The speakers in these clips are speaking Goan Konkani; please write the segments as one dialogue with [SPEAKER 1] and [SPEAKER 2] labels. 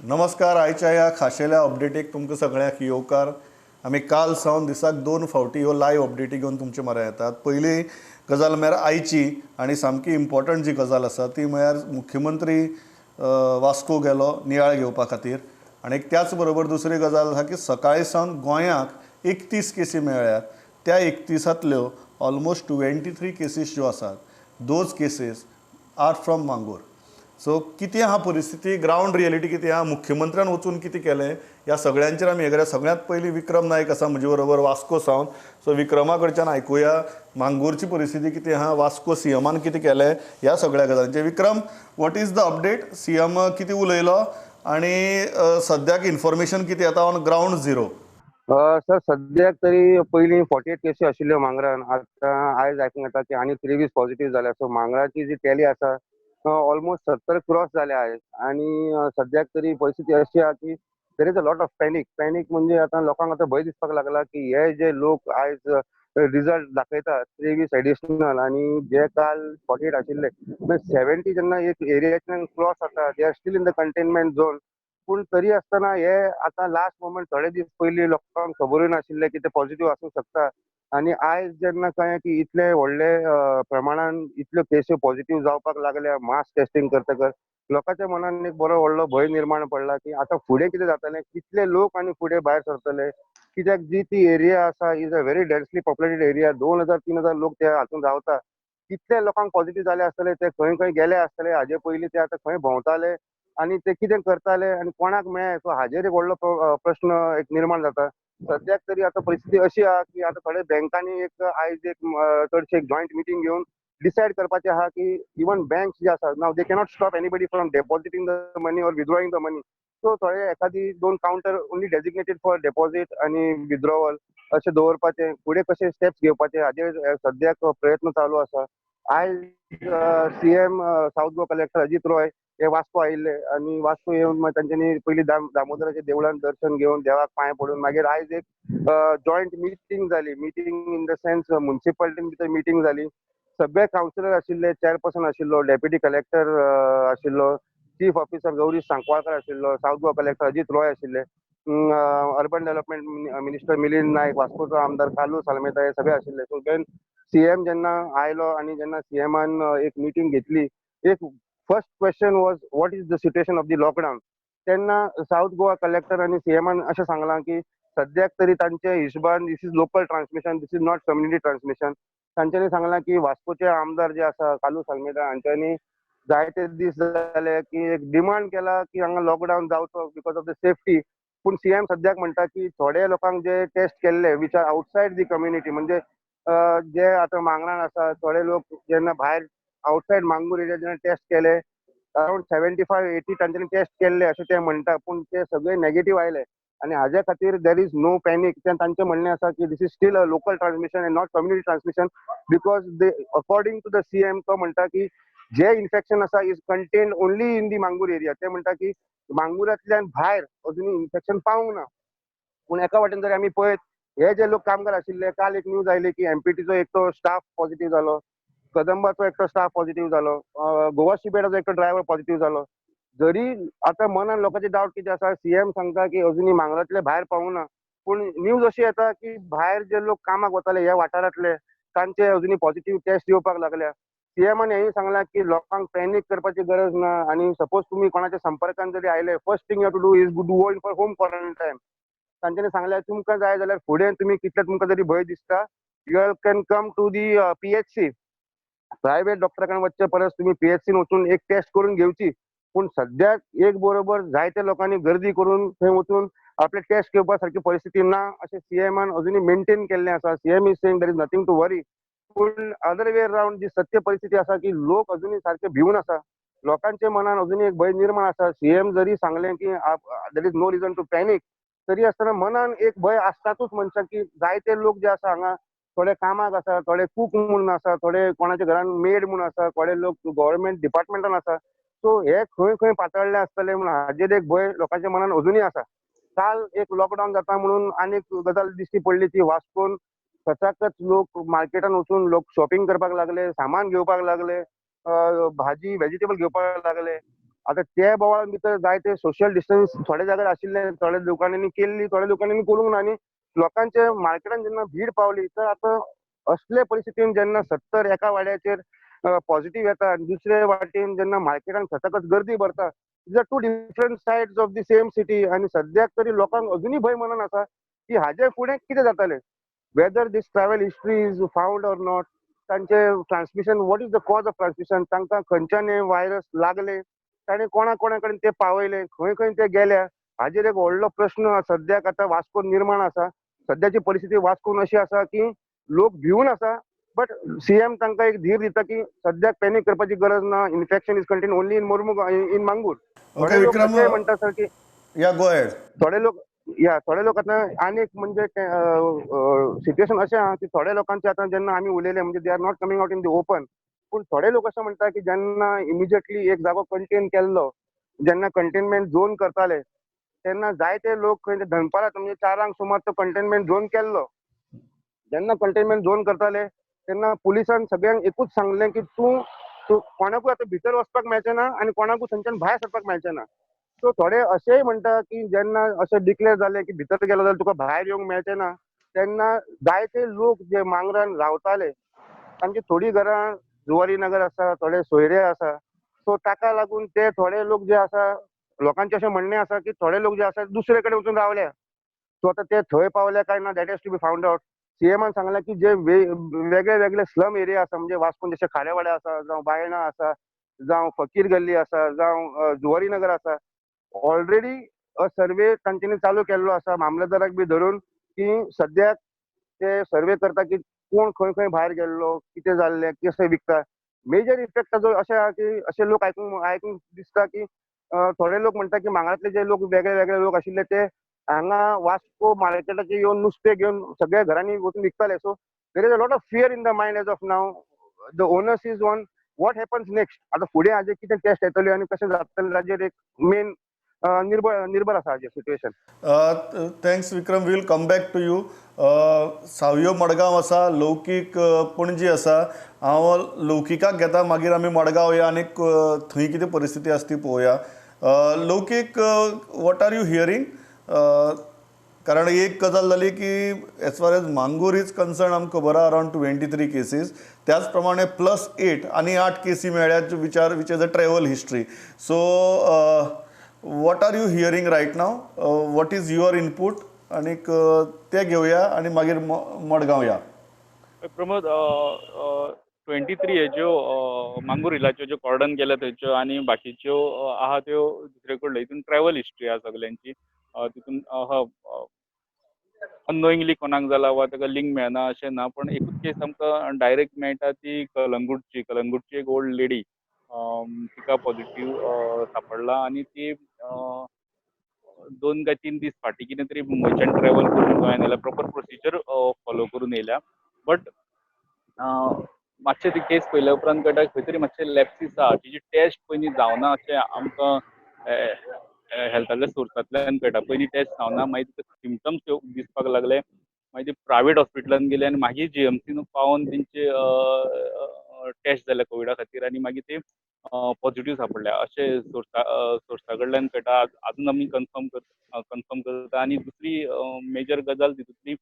[SPEAKER 1] नमस्कार. आयच्या ह्या खाशेल्या अपडेटीक तुमकां सगळ्यांक येवकार. आमी काल सावन दिसाक दोन फावटी ह्यो लायव्ह अपडेटी घेवन तुमचे म्हऱ्यान येतात. पयली गजाल म्हळ्यार आयची आनी सामकी इम्पॉर्टंट जी गजाल आसा ती म्हळ्यार मुख्यमंत्री वास्को गेलो नियाळ घेवपा खातीर. आनी त्याच बरोबर दुसरी गजाल आसा की सकाळी सावन गोंयाक 31 केसी मेळ्ळ्यात. त्या 31तांतल्यो ऑलमोस्ट 23 केसीस ज्यो आसात those cases are from Mangor. So कितें आहा परिस्थिती, ग्रावंड रियलिटी कितें आहा, मुख्यमंत्र्यान वचून कितें केलें, ह्या सगळ्यांचेर आमी हें करया. सगळ्यांत पयलीं विक्रम नायक आसा म्हजे बरोबर वास्को सावन. सो विक्रमा कडच्यान आयकुया मांगोरची परिस्थिती कितें आहा, वास्को सीएमान कितें केलें ह्या सगळ्या गजालींचेर. विक्रम, what is the update? CM कितें उलयलो आनी सद्याक इन्फॉर्मेशन कितें येता ऑन ग्रावंड झिरो?
[SPEAKER 2] सर, सद्याक तरी पयलीं 48 केसी आशिल्ल्यो मांगरान. आतां आयज आयकूंक येता की आनी 23 पॉझिटिव्ह जाल्या. सो मांगराची जी टॅली आसा ऑलमोस्ट 70 क्रॉस जाल्या आयज. आनी सद्याक तरी परिस्थिती अशी आहा की there is a lot of panic. Panic म्हणजे आतां लोकांक आतां भंय दिसपाक लागला की हे जे लोक आयज रिजल्ट दाखयता 23 एडिशनल आनी जे काल 48 आशिल्ले, 70 जेन्ना एक एरियाच्यान क्रॉस जाता, they are still in the containment zone. पूण तरी आसतना हे आतां लास्ट मोमेंट थोडे दीस पयलीं लोकांक खबरूय नाशिल्लें की ते पॉझिटिव्ह आसूंक शकता. आनी आयज जेन्ना कळ्ळें की इतले व्हडले प्रमाणान इतल्यो केसी पॉझिटिव्ह जावपाक लागल्या मास टेस्टिंग करतकच, लोकांच्या मनान एक बरो व्हडलो भंय निर्माण पडला की आतां फुडें कितें जातलें, कितले लोक आनी फुडें भायर सरतले. कित्याक जी ती एरिया आसा is a very densely populated area. 2000 3000 लोक त्या हातून रावता. कितले लोकांक पॉझिटिव्ह जाले आसतले, ते खंय खंय गेले आसतले हाजे पयलीं, ते आतां खंय भोंवताले आनी ते कितें करताले आनी कोणाक मेळ्ळे, सो हाजेर एक व्हडलो प्रश्न एक निर्माण जाता. सद्याक तरी आतां परिस्थिती अशी आहा की आतां थोडे बँकांनी एक आयज एक चडशे एक जॉयंट मिटींग घेवन डिसायड करपाचें आहा की इवन बँक्स जे आसा, नाव they cannot stop anybody from depositing the money or withdrawing the money. So थोडे एखादी दोन counter only designated for deposit आनी विथड्रॉवल अशें दवरपाचें, फुडें कशे स्टेप्स घेवपाचे हाजेर सद्याक प्रयत्न चालू आसा. आयज CM, south Goa collector Ajit Roy हे वास्को आयिल्ले आनी वास्को येवन मागीर तांच्यांनी पयलीं दामोदराच्या देवळान दर्शन घेवन देवाक पांय पडून मागीर आयज एक जॉयंट मिटींग जाली. मिटींग इन the sense मुन्सिपालिटीन भितर मिटींग जाली. सगळे कावन्सिलर आशिल्ले, चेअरपर्सन आशिल्लो, डेप्युटी कलेक्टर आशिल्लो, चीफ ऑफिसर गौरीश सांकवाळकर आशिल्लो, साऊथ गोवा कलेक्टर अजित रॉय आशिल्ले, urban development minister Milind Naik, वास्कोचो आमदार कार्लूस आल्मेदा हे सगळे आशिल्ले. सो then CM जेन्ना आयलो आनी जेन्ना सीएमान एक मिटींग घेतली, एक first question was, what is the situation of the lockdown? तेन्ना साऊथ गोवा कलेक्टर आनी सीएमान अशें सांगलां की सद्याक तरी तांच्या हिशोबान this is local transmission, this is not community transmission. तांच्यांनी सांगलां की वास्कोचे आमदार जे आसा कार्लूस आल्मेदा हांच्यांनी जायते दीस जाले की एक डिमांड केला की हांगा लॉकडावन जावचो because of the safety. पूण सीएम सद्याक म्हणटा की थोडे लोकांक जे टेस्ट केल्ले which are outside the community, म्हणजे जे आतां मांगरान आसा थोडे लोक, जेन्ना भायर आउटसायड मांगूर एरिया जेन्ना टेस्ट केले, अरावंड 75 80 तांच्यांनी टेस्ट केल्ले अशें ते म्हणटा, पूण ते सगळे नेगेटीव आयले आनी हाज्या खातीर there is no panic. तांचें म्हणणें आसा की this is still a local transmission and not community transmission, because they according to the CM तो म्हणटा की जे इन्फेक्शन आसा is contained only in the Mangor area. ते म्हणटा की मांगुरांतल्यान भायर अजुनूय इन्फेक्शन पावूंक ना. पूण एका वाटेन जर आमी पळयत, हे जे लोक कामगार आशिल्ले, काल एक न्यूज आयली की एमपीटीचो एकटो स्टाफ पॉझिटिव्ह जालो, कदंबाचो एकटो स्टाफ पॉझिटिव्ह जालो, गोवा शिपयार्डाचो एकटो ड्रायव्हर पॉझिटिव्ह जालो. जरी आतां मनान लोकांचे डावट कितें आसा, सीएम सांगता की अजुनूय मांगरांतले भायर पावूंक ना, पूण न्यूज अशी येता की भायर जे लोक कामाक वताले ह्या वाठारांतले तांचे अजुनूय पॉझिटिव्ह टेस्ट येवपाक लागल्या. सीएमान हेंय सांगलां की लोकांक पॅनीक करपाची गरज ना आनी सपोज तुमी कोणाच्या संपर्कान जरी आयले, first thing you have to do is do go in for home quarantine. तांच्यांनी सांगलें तुमकां जाय जाल्यार फुडें तुमी कितले तुमकां जरी भंय दिसता, you can come to the PHC. Private डॉक्टरा कडेन वचचे परस तुमी पीएचसीन वचून एक टेस्ट करून घेवची. पूण सद्याक एक बरोबर जायत्या लोकांनी गर्दी करून थंय वचून आपले टेस्ट घेवपा सारकी परिस्थिती ना अशें सीएमान अजुनूय मेंटेन केल्लें आसा. CM is saying there is nothing to worry, पूण अदर वे रावंड जी सत्य परिस्थिती आसा की लोक अजुनूय सारके भिवून आसा. लोकांच्या मनान अजुनूय एक भंय निर्माण आसा. सीएम जरी सांगलें की there is no reason to panic, तरी आसतना मनान एक भंय आसतातूच मनशाक की जायते लोक जे आसा हांगा, थोडे कामाक आसा, थोडे कूक म्हणून आसा, थोडे कोणाच्या घरान मेड म्हणून आसा, थोडे लोक गव्हर्मेंट डिपार्टमेंटान आसा. सो हे खंय खंय पातळ्ळे आसतले म्हणून हाजेर एक भंय लोकांच्या मनान अजुनूय आसा. काल एक लॉकडावन जाता म्हणून आनीक गजाल दिश्टी पडली ती वास्कोन सचाकच लोक मार्केटान वचून लोक शॉपिंग करपाक लागले, सामान घेवपाक लागले, भाजी व्हेजिटेबल घेवपाक लागले. आतां ते बोवाळान भितर जायते सोशल डिस्टन्स थोड्या जाग्यार आशिल्ले, थोड्या दुकानांनी केल्ली, थोड्या दुकानांनी करूंक ना. आनी लोकांचे मार्केटान जेन्ना भीड पावली तर आतां असले परिस्थितीन जेन्ना 70 एका वाड्याचेर पॉझिटिव्ह येता आनी दुसरे वाटेन जेन्ना मार्केटान सतकच गर्दी भरता, these are two different sides of the same city. आनी सद्याक तरी लोकांक अजुनूय भंय मनान आसा की हाजे फुडें कितें जातलें, whether this travel history is found or not, तांचे transmission, what is the cause of transmission, तांकां खंयच्यान व्हायरस लागले, ताणें कोणा कोणा कडेन ते पावयले, खंय खंय ते गेल्या, हाजेर एक व्हडलो प्रश्न सद्याक आतां वास्कोन निर्माण आसा. सद्याची परिस्थिती वास्कोन अशी आसा की लोक भिवून आसा, बट सीएम तांकां एक धीर दिता की सद्याक पॅनीक करपाची गरज ना, infection is contain only in Mormugao, in Mangor.
[SPEAKER 1] Okay Vikram,
[SPEAKER 2] म्हणटा सर की
[SPEAKER 1] या गो अहेड.
[SPEAKER 2] थोडे लोक या थोडे लोक आतां आनी एक म्हणजे सिट्युएशन अशें आहा की थोड्या लोकांचे आतां जेन्ना आमी उलयले म्हणजे they are not coming out in the open, पूण थोडे लोक अशें म्हणटा की जेन्ना इमिजिएटली एक जागो कंटेन केल्लो, जेन्ना कंटेनमेंट झोन करताले तेन्ना जायते लोक खंय दनपारात म्हणजे 4 सुमार तो कंटेनमेंट झोन केल्लो. जेन्ना कंटेनमेंट झोन करताले तेन्ना पुलिसान सगळ्यांक एकूच सांगलें की तूं कोणाकूय आतां भितर वचपाक मेळचें ना आनी कोणाकूय थंयच्यान भायर सरपाक मेळचें ना. सो थोडे अशेंय म्हणटा की जेन्ना अशें डिक्लेर जालें की भितर गेलो जाल्यार तुका भायर येवंक मेळचें ना, तेन्ना जायते लोक जे मांगरान रावताले तांची थोडीं घरां जुवारी नगर आसा, थोडे सोयरे आसा, सो ताका लागून ते थोडे लोक जे आसा, लोकांचें अशें म्हणणें आसा की थोडे लोक जे आसा दुसरे कडेन वचून रावल्या. सो आतां ते थंय पावल्या काय ना that has to be found out. सीएमान सांगलें की जे वेगळे वेगळे स्लम एरिया आसा, म्हणजे वास्कोन जशे खारेवाडे आसा, जावं बायणा आसा, जावं फकीर गल्ली आसा, जावं जुवारी नगर आसा, ऑलरेडी अ सर्वे तांच्यांनी चालू केल्लो आसा मामलेदाराक बी धरून की सद्याक ते सर्वे करता की कोण खंय खंय भायर गेल्लो, कितें जाल्लें, कशें विकता. मेजर इफेक्ट ताजो अशें आहा की अशे लोक आयकूंक दिसता की थोडे लोक म्हणटा की मांगरांतले जे लोक वेगळे वेगळे लोक आशिल्ले ते हांगा वास्को मार्केटाचेर येवन नुस्तें घेवन सगळ्या घरांनी वचून विकताले. So there is a lot of fear in the mind as of now. The onus is on what happens next. आतां फुडें हाजेर कितें टेस्ट येतल्यो आनी कशें जातलें ताजेर एक मेन निर्भर आसा हाजेर situation.
[SPEAKER 1] Thanks Vikram, we'll come back to you. Savio Madgaon आसा, लौकीक पणजी आसा. हांव लौकिकाक घेता, मागीर आमी मडगांव या आनी थंय कितें परिस्थिती आसा ती पळोवया. Laukik, what are you hearing? कारण एक गजाल जाली की as far as Mangor is concern आमकां खबर आहा अरावंड 23 केसीस, त्याच प्रमाणे +8 आनी 8 केसी मेळ्ळ्यात which is a travel history. So what are you hearing right now, what is your input, आनीक ते घेवया आनी मागीर मडगांव या.
[SPEAKER 3] प्रमोद, 23 हेज्यो मांगूर हिलाच्यो ज्यो कॉर्डन केल्या थंयच्यो आनी बाकीच्यो आहा त्यो दुसरे कडल्यो, हितून ट्रॅवल हिस्ट्री आहा सगल्यांची. तितून अननोईंगली कोणाक जाला वा ताका लिंक मेळना अशें ना, पण एकूच केस आमकां डायरेक्ट मेळटा ती कलंगूटची. कलंगूटची एक ओल्ड लेडी, तिका पॉझिटिव्ह सापडला आनी ती 2 काय 3 दीस फाटीं कितें तरी मुंबयच्यान ट्रॅवल करून गोंयान येयल्या, प्रॉपर प्रोसिजर फॉलो करून येयल्या. बट मातशें ती केस पळयल्या उपरांत कळटा खंय तरी मातशें लॅप्सीस आहा, तिजी टेस्ट पयलीं जावना अशें आमकां हेल्थाच्या सोर्सांतल्यान कळटा. पयलीं टेस्ट जावना, मागीर तिका सिमटम्स दिसपाक लागले, मागीर ती प्रायवेट हॉस्पिटलान गेली आनी मागीर जीएमसीन पावोन तेंचे टेस्ट जाले कोविडा खातीर आनी मागीर ते पॉझिटिव्ह सापडल्या अशें सोर्सा कडल्यान कळटा. आजून आमी कन्फर्म करता. आनी दुसरी मेजर गजाल तितूंतली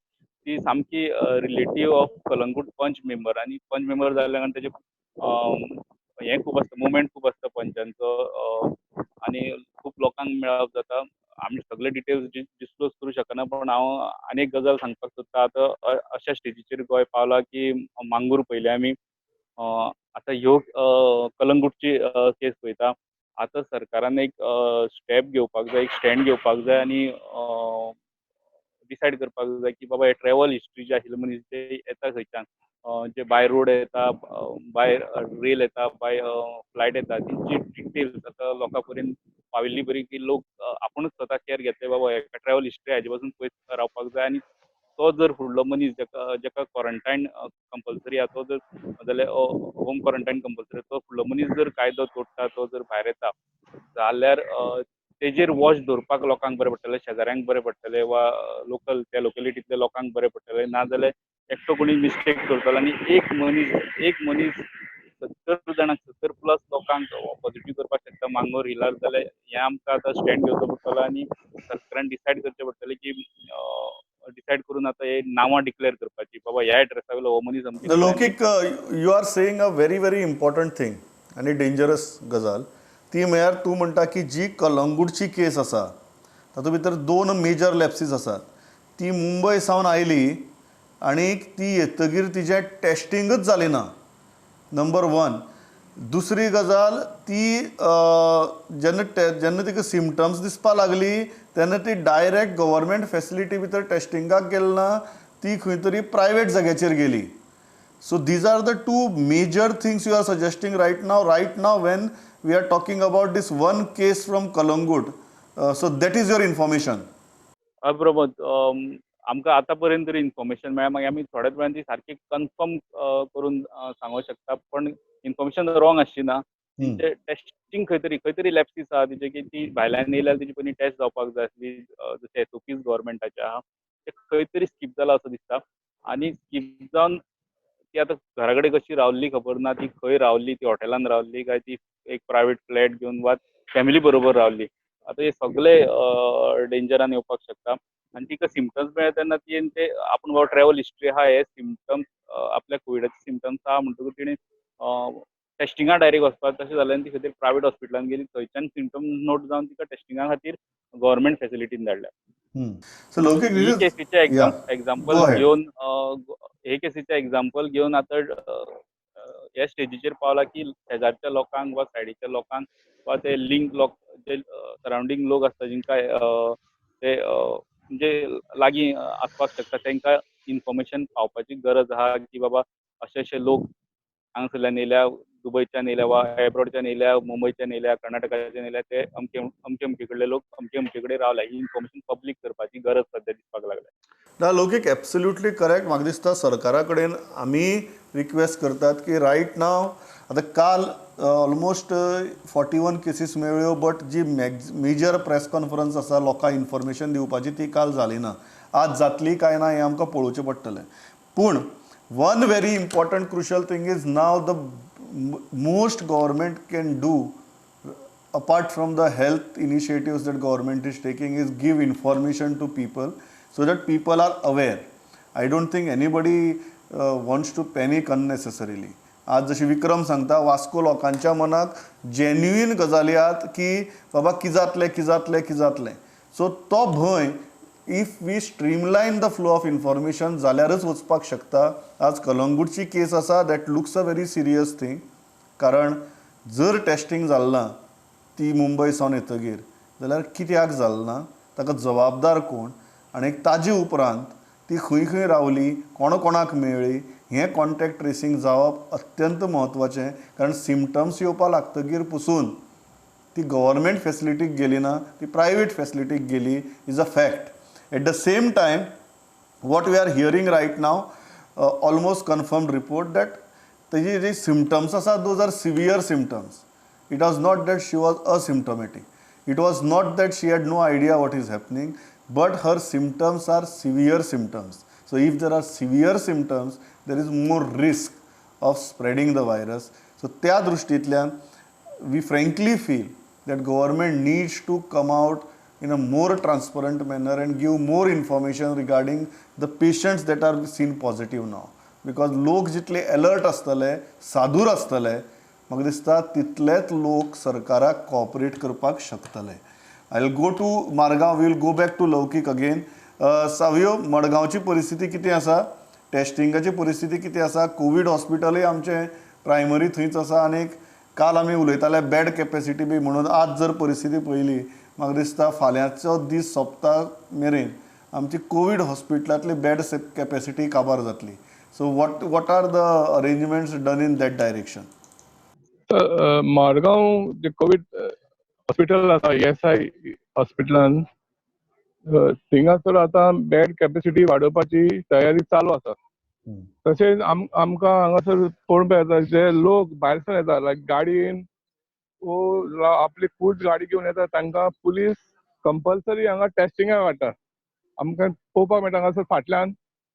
[SPEAKER 3] ती सामकी relative of Calangute panch member, आनी पंच मेंबर जाल्ल्या कारणान तेजे हें खूब आसता, मुवमेंट खूब आसता पंचांचो आनी खूब लोकांक मेळप जाता. आमी सगळे डिटेल्स डिस्क्लोज करूं शकना, पण हांव आनी एक गजाल सांगपाक सोदता. आतां अशा स्टेजीचेर गोंय पावला की मांगूर पयले आमी, आतां ह्यो कलंगूटची केस पळयता. आतां सरकारान एक स्टेप घेवपाक जाय, एक स्टँड घेवपाक जाय आनी डिसायड करपाक जाय की बाबा हे ट्रॅवल हिस्ट्री जे आशिल्ले मनीस ते येता खंयच्यान, जे बाय रोड येता, बाय रेल येता, बाय फ्लायट येता, तेंची डिटेल्स आतां लोकां पर्यंत पाविल्ली बरी की लोक आपुणूच स्वता केअर घेतले बाबा हेका ट्रॅवल हिस्ट्री हाजे पासून पयस रावपाक जाय. आनी तो जर फुडलो मनीस जाका क्वॉरंटायन कंपल्सरी आहा, तो जर जाल्यार होम क्वॉरंटायन कंपल्सरी, तो फुडलो मनीस जर कायदो तोडटा, तो जर भायर येता जाल्यार तेजेर वॉच दवरपाक लोकांक बरें पडटलें, शेजाऱ्यांक बरें पडटलें वा लोकल त्या लोकेलिटींतल्या लोकांक बरें पडटलें. नाजाल्यार एकटो कोणी मिस्टेक करतलो आनी एक मनीस 70 जाणांक, 70+ लोकांक पॉझिटिव्ह करपाक शकता मांगोर हिलार जाल्यार हें आमकां आतां स्टँड घेवचो पडटलो आनी सरकारान डिसायड करचें पडटलें की डिसायड करून आतां हे नांवां डिक्लेअर करपाची, बाबा ह्या एड्रेसा वयलो हो मनीस अमके.
[SPEAKER 1] लौकीक, you are saying a very very important thing आनी डेंजरस गजाल. ती म्हळ्यार तूं म्हणटा की जी कलंगूटची केस आसा तातूंत भितर दोन मेजर लॅप्सीस आसात. ती मुंबय सावन आयली आनी ती येतगीर तिजें टेस्टिंगच जालें ना, नंबर वन. दुसरी गजाल, ती जेन्ना तिका सिमटम्स दिसपा लागली तेन्ना ती डायरेक्ट गव्हर्मेंट फेसिलिटी भितर टेस्टिंगाक गेली ना, ती खंय तरी प्रायवेट जाग्याचेर गेली. So these are the two major things you are suggesting right now, right now when we are talking about this one case from Calangute. So that is your information.
[SPEAKER 3] हय प्रमोद, आमकां आतां पर्यंत तरी इन्फॉर्मेशन मेळ्ळ्या. मागीर आमी थोड्याच वेळान ती सारकी कन्फर्म करून सांगूंक शकता, पण इन्फॉर्मेशन रॉंग आसची ना. तिचें टेस्टिंग खंय तरी लॅप्सीस आहा तिचे की ती भायल्यान येयल्यार तिची पयलीं टेस्ट जावपाक जाय आसली, जशें एसओपीज गव्हर्मेंटाचे आहा, ते खंय तरी स्कीप जाला असो दिसता. आनी स्कीप जावन ती आतां घरा कडेन कशी रावल्ली खबर ना. ती खंय रावली, ती हॉटेलान रावली काय ती एक प्रायवेट फ्लॅट घेवन वा फॅमिली बरोबर रावली, आतां हे सगळे डेंजरान येवपाक शकता. आनी तिका सिमटम्स मेळ्ळे तेन्ना तिणें ते आपूण बाबा ट्रॅवल हिस्ट्री आहा, हे सिमटम्स आपल्या कोविडाचे सिमटम्स आहा म्हणटकूच तिणें टेस्टिंगा डायरेक्ट वचपाक तशें जालें आनी ती खंय तरी प्रायवेट हॉस्पिटलान गेली. थंयच्यान सिमटम्स नोट जावन तिका टेस्टिंगा खातीर गव्हर्मेंट फेसिलिटीन धाडल्या.
[SPEAKER 1] So Laukik,
[SPEAKER 3] ही केसीचे एक्झाम्पल
[SPEAKER 1] Go ahead.
[SPEAKER 3] घेवन, हे केसीचे एक्झाम्पल घेवन आतां ह्या स्टेजीचेर पावला की शेजारच्या लोकांक वा सायडीच्या लोकांक वा ते लिंक लोक जे सरावंडींग लोक आसता, जिंकां ते म्हणजे लागीं आसपाक शकता, तांकां इन्फॉर्मेशन पावपाची गरज आहा की बाबा अशे अशे लोक हांगासरल्यान येयल्या, दुबयच्यान येयल्या वा एब्रॉडच्यान येयल्या, मुंबयच्यान येयल्या, कर्नाटकाच्यान येयल्या, ते अमके अमके अमके कडले लोक अमके अमके कडेन रावल्या. ही इन्फॉर्मेशन पब्लीक करपाची गरज सद्या दिसपाक लागल्या.
[SPEAKER 1] ना लौकीक, एब्सोल्युटली करेक्ट. म्हाका दिसता सरकारा कडेन आमी रिक्वेस्ट करतात की रायट नाव आतां काल ऑलमोस्ट 41 केसीस मेळ्ळ्यो, बट जी मेजर प्रेस कॉन्फरन्स आसा लोकांक इन्फॉर्मेशन दिवपाची ती काल जाली ना. आज जातली काय ना हें आमकां पळोवचें पडटलें. पूण one very important crucial thing is now the most government can do, apart from the health initiatives that government is taking, is give information to people so that people are aware. I don't think anybody wants to panic unnecessarily. आज जशी विक्रम सांगता, वास्को लोकांच्या मनाक जेन्युइन गजाली आहात की बाबा कि जातलें, कि जातलें, कि जातलें. सो तो भंय, if we streamline the flow of information जाल्यारच वचपाक शकता. आज कलंगूटची केस आसा, that looks a very serious thing, कारण जर टेस्टिंग जालें ना ती मुंबय सावन येतगीर जाल्यार कित्याक जालें ना, ताका जबाबदार कोण, आनी ताजे उपरांत ती खंय खंय रावली, कोण कोणाक मेळ्ळी, हें कॉन्टॅक्ट ट्रेसींग जावप अत्यंत म्हत्वाचें. कारण सिमटम्स येवपाक लागतगीर पसून ती गव्हर्मेंट फेसिलिटीक गेली ना, ती प्रायवेट फेसिलिटीक गेली is a fact. At the same time, what we are hearing right now, almost confirmed report that तेजी जी सिमटम्स आसा, those are severe symptoms. It was not that she was asymptomatic, it was not that she had no idea what is happening, but her symptoms are severe symptoms. So if there are severe symptoms, there is more risk of spreading the virus. So त्या दृश्टींतल्यान we frankly feel that government needs to come out in a more transparent manner and give more information regarding the patients that are seen positive now, because लोक जितले अलर्ट आसतले, सादूर आसतले, म्हाका दिसता तितलेच लोक सरकाराक कॉपरेट करपाक शकतले. I will go to Margao, we'll go back to Laukik again. Savio, मडगांवची परिस्थिती कितें आसा? टेस्टिंगाची परिस्थिती कितें आसा? कोवीड हॉस्पिटलूय आमचें प्रायमरी थंयच आसा आनी काल आमी उलयताले बेड कॅपेसिटी बी म्हणून. आज जर परिस्थिती पळयली, म्हाका दिसता फाल्यांचो दीस सोंपता मेरेन आमची कोवीड हॉस्पिटलांतली बेड कॅपेसिटी काबार जातली. So what are the arrangements done in that direction?
[SPEAKER 4] Margao J Covid hospital आसा, ईएसआय हॉस्पिटलान, थिंगासर आतां बेड कॅपेसिटी वाडोवपाची तयारी चालू आसा. तशेंच आमकां हांगासर पळोवपाक येता, जे लोक भायरसून येता, लायक गाडयेन वो आपली खूद गाडी घेवन येता, तांकां पुलीस कंपल्सरी हांगा टेस्टिंगाक हाडटा. आमकां पळोवपाक मेळटा हांगासर फाटल्यान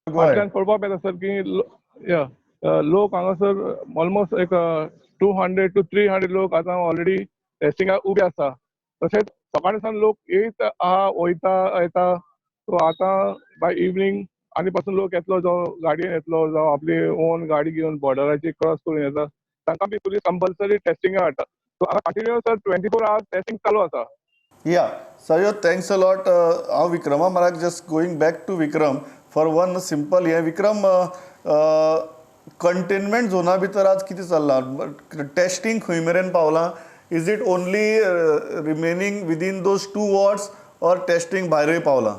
[SPEAKER 4] फाटल्यान पळोवपाक मेळटा सर की या लोक हांगासर ऑलमोस्ट एक 200 to 300 लोक आतां ऑलरेडी टेस्टिंगाक उबे आसा. तशेंच सकाळी सावन लोक येयत आहा, वयता येता. सो आतां बाय इवनींग आनी पासून लोक येतलो, जो गाडयेन येतलो, जावं आपली ओन गाडी घेवन बॉर्डराचेर क्रॉस करून येता, तांकां बी पुलीस कंपल्सरी टेस्टिंगाक हाडटा. सो हांगा continuous 24 hours testing चालू आसा.
[SPEAKER 1] Yeah, Savio, thanks a lot. हांव Vikrama म्हऱ्याक, just going back to Vikram for one simple हें. विक्रम, कंटेनमेंट झोना भितर आज कितें चल्लां? टेस्टिंग खंय मेरेन पावलां? Is it only remaining within those two wards or testing भायरूय पावलां?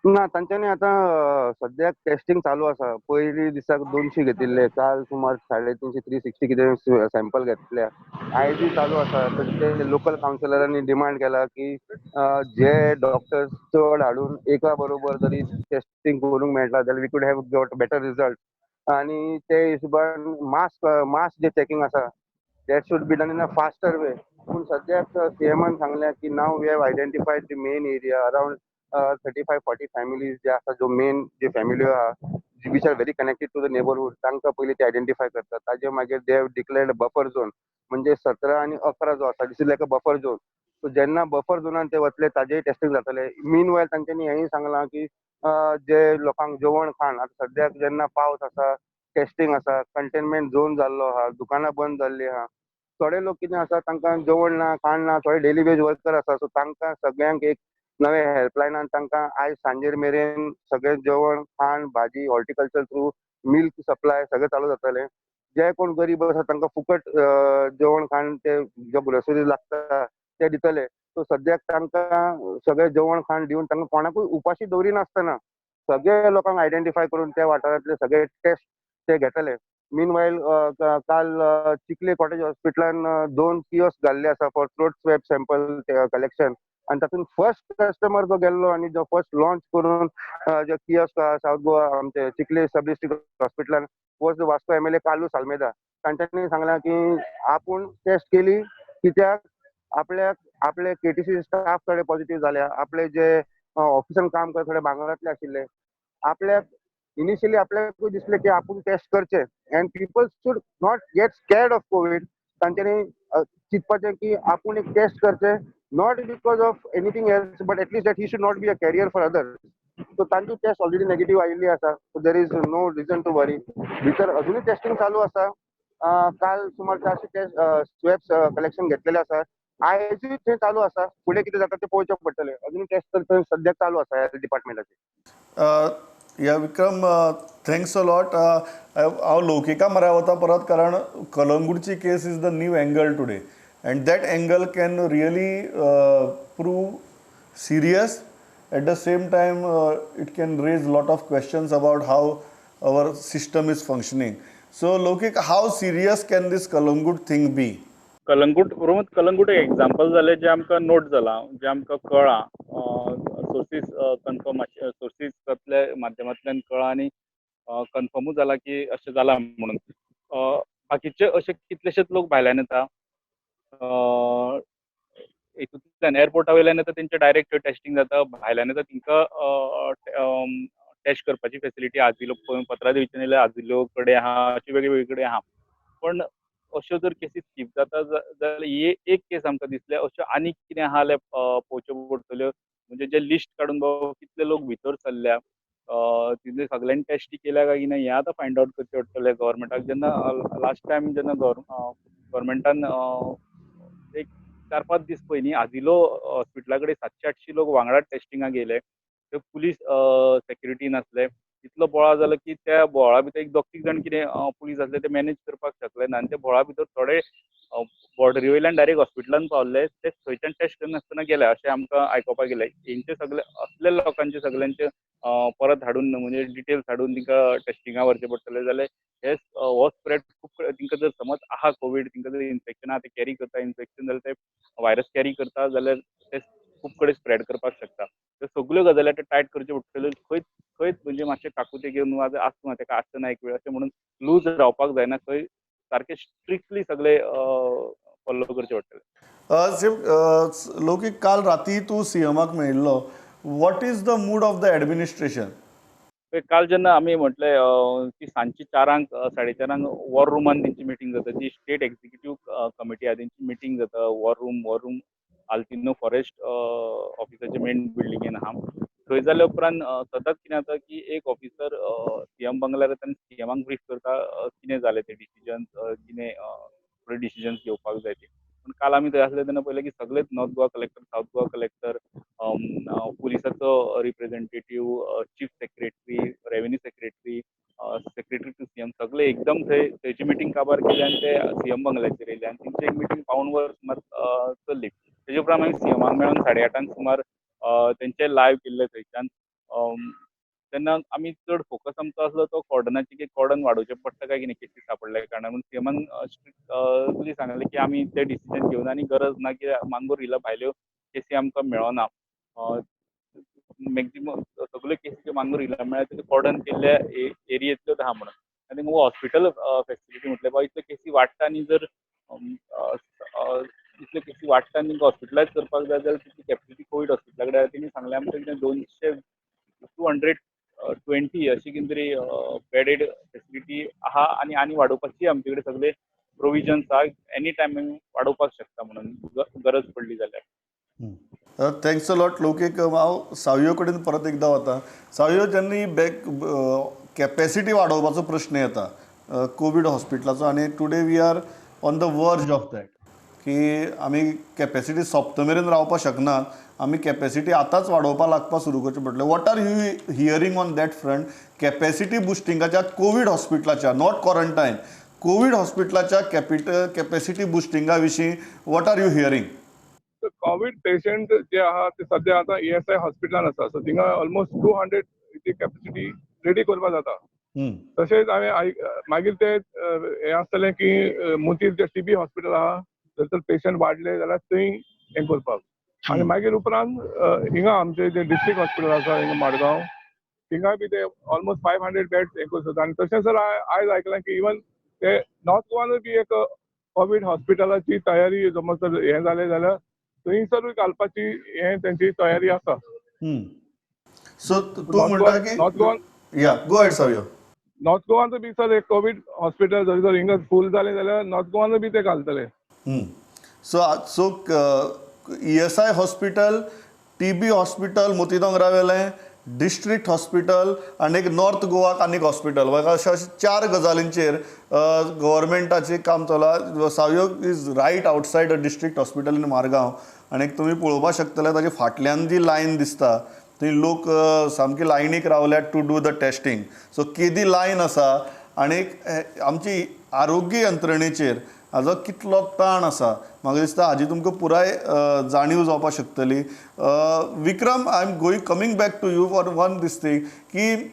[SPEAKER 2] ना, तांच्यांनी आतां सद्याक टेस्टिंग चालू आसा. पयलीं दिसाक 200 घेतिल्ले, काल सुमार 350, 360 कितें सॅम्पल घेतल्या. आयजूय चालू आसा. तशें लोकल कावन्सिलरांनी डिमांड केला की जे डॉक्टर्स चड हाडून एका बरोबर जरी टेस्टिंग करूंक मेळटा जाल्यार we could have got better result. आनी ते हिशोबान मास्क जे चॅकिंग आसा, that should be done in a faster way. पूण सद्याक सीएमान सांगलें की now we have identified the main area, around 35-40 families जे आसा, जो मेन जे फॅमिली आहा, which are very connected to the neighbourhood, तांकां पयलीं ते आयडेंटिफाय करतात. ताजे मागीर they have declared buffer zone, म्हणजे 17 आनी 11 जो आसा, this is like a buffer zone. So जेन्ना बफर झोनान ते वतले, ताजेय टेस्टिंग जातले. मीन वायल तांच्यांनी हेंय सांगलां की जे लोकांक जेवण खाण, आतां सद्याक जेन्ना पावस आसा, टेस्टिंग आसा, कंटेनमेंट झोन जाल्लो आहा, दुकानां बंद जाल्लीं आहा, थोडे लोक कितें आसा, तांकां जेवण ना, खाण ना, थोडे डेली वेज वर्कर आसा. सो तांकां सगळ्यांक एक नवे हेल्पलायनान तांकां आयज सांजेर मेरेन सगळें जेवण खाण, भाजी, हॉर्टिकल्चर थ्रू मिल्क सप्लाय सगळें चालू जातलें. जे कोण गरीब आसा, तांकां फुकट जेवण खाण, ते जो ग्रोसरीज लागता ते दितले. सो सद्याक तांकां सगळें जेवण खाण दिवन तांकां कोणाकूय उपाशी दवरिनासतना सगळे लोकांक आयडेंटिफाय करून त्या वाठारांतले सगळे टेस्ट ते घेतले. मीन वायल काल चिखले कॉटेज हॉस्पिटलान दोन कियोस्क घाल्ले आसा for throat swab sample collection आनी तातूंत फर्स्ट कस्टमर जो गेल्लो आनी जो फर्स्ट लॉन्च करून जो कियोस्क सावथ गोवा आमचे चिखले सब डिस्ट्रिक्ट हॉस्पिटलान was the Vasco MLA Carlos Almeida. तांच्यांनी सांगलां की आपूण टेस्ट केली, कित्याक आपल्याक आपले केटीसी स्टाफ थोडे पॉझिटिव्ह जाल्या, आपले जे ऑफिसान काम करता थोडे भांगरातले आशिल्ले. आपल्याक इनिशियली आपल्याकूय दिसलें की आपूण टेस्ट करचे and people should not get scared of Covid. तांच्यांनी चिंतपाचें की आपूण एक टेस्ट करचें, not because of anything else, but at least that he should not be a carrier for others. So तांची टेस्ट ऑलरेडी नेगेटीव आयिल्ली आसा, so there is no reason to worry. भितर अजुनूय टेस्टिंग चालू आसा. काल सुमार 400 टेस्ट स्वॅब्स कलेक्शन घेतलेले आसा. आयजूय थंय चालू आसा. फुडें कितें जाता तें पळोवचें पडटलें. अजून टेस्ट तर थंय सद्याक चालू आसा हेल्थ डिपार्टमेंटाचे.
[SPEAKER 1] या विक्रम, thanks a lot. हांव लौकिका म्हऱ्या वता परत, कारण कलंगूटची case is the new angle today and that angle can really prove serious. At the same time, it can raise lot of questions about how our system is functioning. So Loukik, how serious can this Calangute thing be?
[SPEAKER 3] Calangute, बरोबर, कलंगूट एक एग्जाम्पल जालें जें आमकां नोट जालां, जें आमकां कळ्ळां, सोर्सीस कन्फर्म, सोर्सीसांतल्या माध्यमांतल्यान कळ्ळां आनी कन्फर्मूय जालां की अशें जालां म्हणून. बाकीचे अशे कितलेशेच लोक भायल्यान येता, हितूंतल्यान एअरपोर्टा वयल्यान येता, तेंचें डायरेक्ट टेस्टिंग जाता. भायल्यान येता तेंकां टेस्ट करपाची फेसिलिटी आजिलो, पत्रादेवीच्यान येयल्यार आजिलो कडेन आहा, अशी वेगळे वेगळे कडेन आहा. पण अश्यो जर केसी स्कीप जाता जाल्यार ही एक केस आमकां दिसल्या, अश्यो आनीक कितें आहा जाल्यार पळोवच्यो पडटल्यो. म्हणजे जे लिस्ट काडून बाबा कितले लोक भितर सरल्या, तितले सगळ्यांनी टेस्टी केल्या काय ना, हें आतां फायंड आवट करचें पडटलें गव्हर्मेंटाक. जेन्ना लास्ट टायम जेन्ना गव्हर्मेंटान एक 4-5 दीस पयलीं आजिलो हॉस्पिटला कडेन 700-800 लोक वांगडा टेस्टिंगाक येयले, थंय पुलीस सेक्युरिटी नासले, इतलो बोवाळ जालो की त्या बोवाळा भितर एक दोग तीग जाण कितें पुलीस आसले, ते मॅनेज करपाक शकले ना आनी त्या बोवाळा भितर थोडे बॉर्डरी वयल्यान डायरेक्ट हॉस्पिटलान पावले, ते थंयच्यान टेस्ट करनासतना गेले अशें आमकां आयकुपाक येयलें. हेंचे सगळे असले लोकांचे सगळ्यांचे परत हाडून, म्हणजे डिटेल्स हाडून तांकां टेस्टिंगाक व्हरचें पडटलें. जाल्यार हे हो स्प्रेड खूब, तांकां जर समज आहा कोवीड, तांकां जर इन्फेक्शन आहा, ते कॅरी करता इन्फेक्शन जाल्यार, ते व्हायरस कॅरी करता जाल्यार ते खूब कडेन स्प्रेड करपाक शकता. त्यो सगल्यो गजाली आतां टायट करच्यो पडटल्यो. खंयच खंयच म्हणजे मातशें काकुळटे घेवन वा आसूं, ताका आसतना एक वेळ अशें म्हणून लूज रावपाक जायना. खंय सारकें स्ट्रिक्टली सगळे फॉलो करचें पडटलें.
[SPEAKER 1] लौकीक, काल राती तूं सीएमाक मेळिल्लो. What is the mood of the administration?
[SPEAKER 3] काल जेन्ना आमी म्हटलें की सांजची 4-4:30 वॉर रुमान तेंची मिटींग जाता, जी स्टेट एक्झिक्युटीव कमिटी आहा तेंची मिटींग जाता वॉर रूम आल्तिनो फॉरेस्ट ऑफिसाचे मेन बिल्डिंगेन आहा. थंय जाल्या उपरांत सदांच कितें जाता की एक ऑफिसर सीएम बंगल्यार येता आनी सीएमाक ब्रीफ करता कितें जालें ते डिसिजन्स, कितें फुडें डिसिजन्स घेवपाक जाय ते. पूण काल आमी थंय आसले तेन्ना पळयलें की सगळेच North Goa collector, South Goa collector, पुलिसाचो representative, chief secretary, revenue secretary, secretary to CM सगळे एकदम थंय थंयची मिटींग काबार केली आनी ते सीएम बंगल्याचेर येयले आनी तेंची एक मिटींग पावूण वर सुमार चल्ली. तेजे उपरांत मागीर सीएमाक मेळोन 8:30 सुमार तेंचे लायव्ह केल्ले थंयच्यान. तेन्ना आमी चड फोकस आमचो आसलो तो कॉर्डनाचेर, की कॉर्डन वाडोवचें पडटा काय कितें केसी सापडल्या कारणान. पूण सीएमान स्ट्रिक्टली सांगलें की आमी ते डिसिजन घेवन आनी गरज ना, की मांगूर हिला भायल्यो केसी आमकां मेळना, मॅक्झिमम सगळ्यो केसी ज्यो मांगूर हिला मेळ्ळ्या त्यो कॉर्डन केल्ल्या एरियेंतल्योच आहा म्हणून. आनी हॉस्पिटल फेसिलिटी म्हटलें बाबा इतल्यो केसी वाडटा आनी जर इतल्यो केसी वाडटा आनी हॉस्पिटलायज करपाक जाय जाल्यार तितली कॅपेसिटी कोवीड हॉस्पिटला कडेन आसा. तेणी सांगलें आमकां कितें 220 अशी कितें तरी बेडेड फेसिलिटी आहा आनी आनी वाडोवपाची आमचे कडेन सगळे प्रोविजन्स आहा, एनी टायम आमी वाडोवपाक शकता म्हणून गरज पडली जाल्यार.
[SPEAKER 1] Thanks a lot Loukik. हांव सावयो कडेन परत एकदां वता. सावयो, जेन्ना बॅक कॅपेसिटी वाडोवपाचो प्रश्न येता कोवीड हॉस्पिटलाचो आनी today we are on the verge of that की आमी कॅपेसिटी सोंपता मेरेन रावपाक शकनात, आमी कॅपेसिटी आतांच वाडोवपाक लागपाक सुरू करचें पडटलें. What are you hearing on that front? Capacity बुस्टिंगाच्या Covid हॉस्पिटलाच्या, not quarantine, Covid हॉस्पिटलाच्या capacity बुस्टिंगा विशीं what are you hearing?
[SPEAKER 4] Covid patient जे आहा ते सद्या आतां ईएसआय हॉस्पिटलान आसा, सो थिंगा ऑलमोस्ट 200 ची कॅपेसिटी रेडी करपाक जाता. तशेंच हांवें मागीर ते हें आसतलें की मोतीर जे टीबी हॉस्पिटल आहा जर तर पेशंट वाडले जाल्यार थंय हें करपाक. आनी मागीर उपरांत हिंगा आमचे जे डिस्ट्रिक्ट हॉस्पिटल आसा हिंगा मडगांव, थिंगाय बी ते ऑलमोस्ट 500 बेड्स हें करूं शकता. आनी तशेंच सर आयज आयकलां की इवन ते नॉर्थ गोवानूय बी एक कोवीड हॉस्पिटलाची तयारी समज जर हें जालें जाल्यार थंयसरूय घालपाची हें तेंची तयारी आसा.
[SPEAKER 1] सो तूं म्हणटा की
[SPEAKER 4] नॉर्थ गोवान,
[SPEAKER 1] या, गो अहेड सावयो.
[SPEAKER 4] नॉर्थ गोवान बी सर एक कोवीड हॉस्पिटल जर हिंगा फूल जालें जाल्यार नॉर्थ गोवानूय बी ते घालतले.
[SPEAKER 1] So ESI hospital, TB hospital मोतीदोंगरावेलें, district hospital आनी एक नॉर्थ गोवाक आनीक हॉस्पिटल, अशा 4 गजालींचेर गव्हर्मेंटाचें काम चला. Savio is right outside a district hospital in Margao आनी तुमी पळोवपाक शकतले ताजे फाटल्यान जी लायन दिसता थंय लोक सामकी लायनीक रावल्यात to do the testing. So केदी लायन आसा आनी आमची आरोग्य यंत्रणेचेर हाजो कितलो ताण आसा म्हाका दिसता हाजी तुमकां पुराय जाणीव जावपाक शकतली. Vikram, I am going coming back to you for one this thing की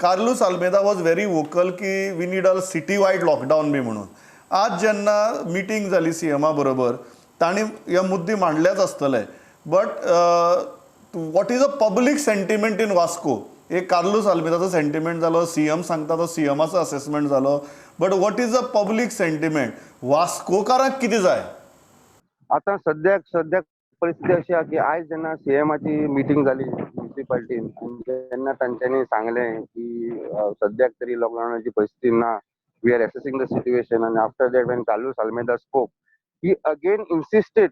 [SPEAKER 1] Carlos Almeida was very vocal की we need a city wide lockdown बी म्हणून. आज जेन्ना मिटींग जाली सीएमा बरोबर तांणी हे मुद्दे मांडल्याच आसतले, but what is a public sentiment in Vasco? एक कार्लूस आल्मेदाचो सेंटिमेंट जालो, सीएम सांगता तो सीएमाचो असेसमेंट जालो, but what is a public sentiment? वास्कोकारांक कितें जाय?
[SPEAKER 2] आतां सद्याक परिस्थिती अशी आहा की आयज जेन्ना सीएमाची मिटींग जाली म्युनिसिपालिटीन आनी जेन्ना तांच्यांनी सांगलें की सद्याक तरी लॉकडावनाची परिस्थिती ना, we are assessing the situation. आनी after that when Carlos Almeida spoke, he again insisted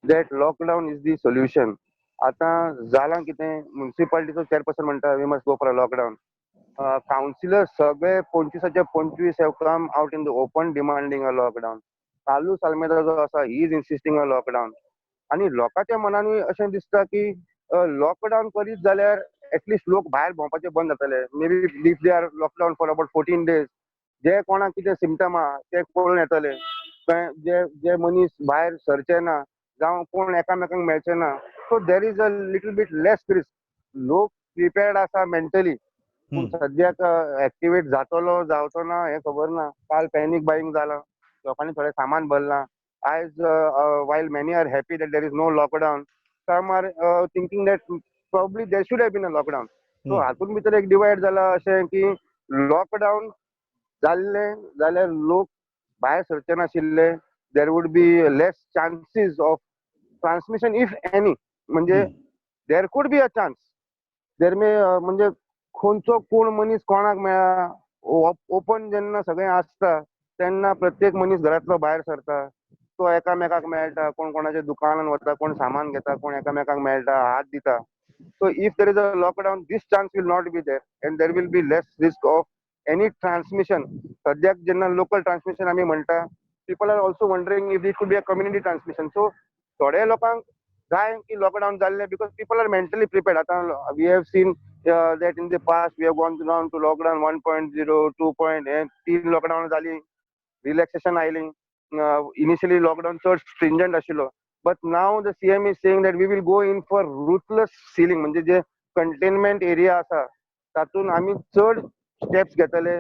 [SPEAKER 2] that lockdown is the solution. आतां जालां कितें, म्युनिसिपालिटीचो चेअरपर्सन म्हणटा we must go for a lockdown. Councillor सगळे 25च्या 25 have come out in the open demanding a lockdown. Carlos Almeida जो आसा he is insisting a lockdown. आनी लोकांच्या मनानूय अशें दिसता की लॉकडावन करीत जाल्यार एटलिस्ट लोक भायर भोंवपाचे बंद जातले. Maybe if they are lockdown for about 14 days, जे कोणाक कितें सिमटम आहा ते कळून येतले, जे जे मनीस भायर सरचे ना जावं कोण एकामेकांक मेळचे ना, so there is a little bit less risk. लोक प्रिपेर्ड आसा मेंटली, पूण सद्याक एक्टिवेट जातलो जावचो ना हें खबर ना. काल पॅनीक बायींग जालां, लोकांनी थोडें सामान भरलां. आयज while many are happy that there is no lockdown, some are thinking that probably there should have been a lockdown. So हातूंत भितर एक डिवायड जाला अशें की लॉकडावन जाल्लें जाल्यार लोक भायर सरचे नाशिल्ले, there would be less chances of transmission if any. म्हणजे there could be a chance, there may म्हणजे खंयचो कोण मनीस कोणाक मेळ्ळा, ओपन जेन्ना सगळें आसता तेन्ना प्रत्येक मनीस घरांतलो भायर सरता, तो एकामेकाक मेळटा, कोण कोणाच्या दुकानान वता, कोण सामान घेता, कोण एकामेकाक मेळटा, हात दिता. So if there is a lockdown, this chance will not be there and there will be less risk of any transmission. सद्याक जेन्ना लोकल ट्रान्समिशन आमी म्हणटा, people are also wondering if it could be a community transmission. So थोड्या लोकांक जाय की लॉकडावन जाल्लें because people are mentally prepared. आतां we have seen that in the past we have gone down to lockdown 1.0, 2. 3 lockdown जाली, रिलॅक्सेशन आयली. इनिशियली लॉकडावन चड स्ट्रिंजंट आशिल्लो, but now the CM is saying that we will go in for ruthless sealing, म्हणजे जे कंटेनमेंट एरिया आसा तातूंत आमी चड स्टेप्स घेतले,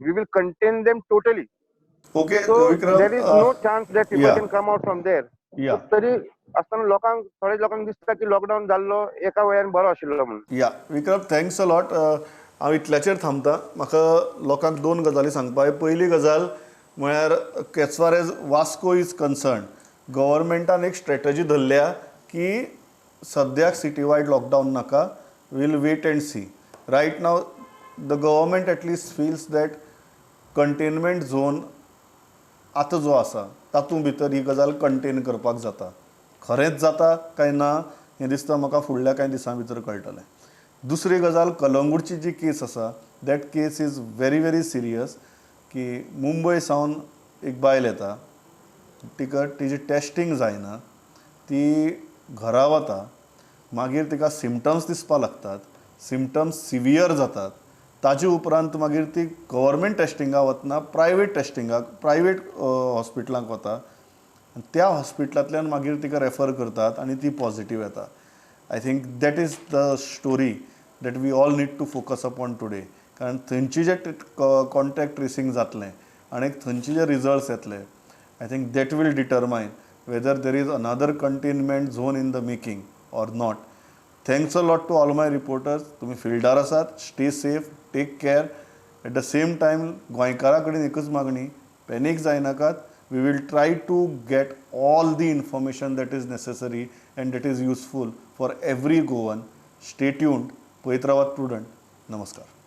[SPEAKER 2] we will contain them totally.
[SPEAKER 1] Okay.
[SPEAKER 2] So
[SPEAKER 1] Vikram,
[SPEAKER 2] there is no chance that people
[SPEAKER 1] yeah.
[SPEAKER 2] can come out from there. तरी आसतना लोकांक, थोडे लोकांक दिसता की लॉकडावन जाल्लो एका वेळान बरो आशिल्लो म्हणून.
[SPEAKER 1] या विक्रम, thanks a lot. हांव इतल्याचेर थांबता. म्हाका लोकांक दोन गजाली सांगपाक जाय. पयली गजाल म्हळ्यार as far as Vasco is concern, गव्हर्मेंटान एक स्ट्रेटजी धरल्या की सद्याक सिटी वायड लॉकडावन नाका, we'll wait and see. Right now the government at least feels that containment zone आतां जो आसा तातूंत भितर ही गजाल कंटेन करपाक जाता. खरेंच जाता काय ना हें दिसता म्हाका फुडल्या कांय दिसां भितर कळटलें. दुसरी गजाल, कलंगूटची जी केस आसा, that case is very very serious. की मुंबय सावन एक बायल येता, तिका तिजी टेस्टींग जायना, ती घरा वता, मागीर तिका सिमटम्स दिसपाक लागतात, सिमटम्स सिवियर जातात, ताजे उपरांत मागीर ती गव्हर्मेंट टेस्टिंगाक वतना प्रायवेट टेस्टिंगाक, प्रायवेट हॉस्पिटलांक वता आनी त्या हॉस्पिटलांतल्यान मागीर तिका रेफर करतात आनी ती पॉझिटीव येता. I think that is the story that we all need to focus upon today. कारण थंयची जे कॉन्टॅक्ट ट्रेसींग जातलें आनी थंयचे जे रिजल्ट्स येतले, I think that will determine whether there is another containment zone in the making or not. Thanks a lot to all my reporters. तुमी फिल्डार आसात, stay safe, take care. At the same time गोंयकारां कडेन एकूच मागणी, panic जायनाकात. We will try to get all the information that is necessary and that is useful for every Goan. Stay tuned, पळयत रावात प्रुडंट. नमस्कार.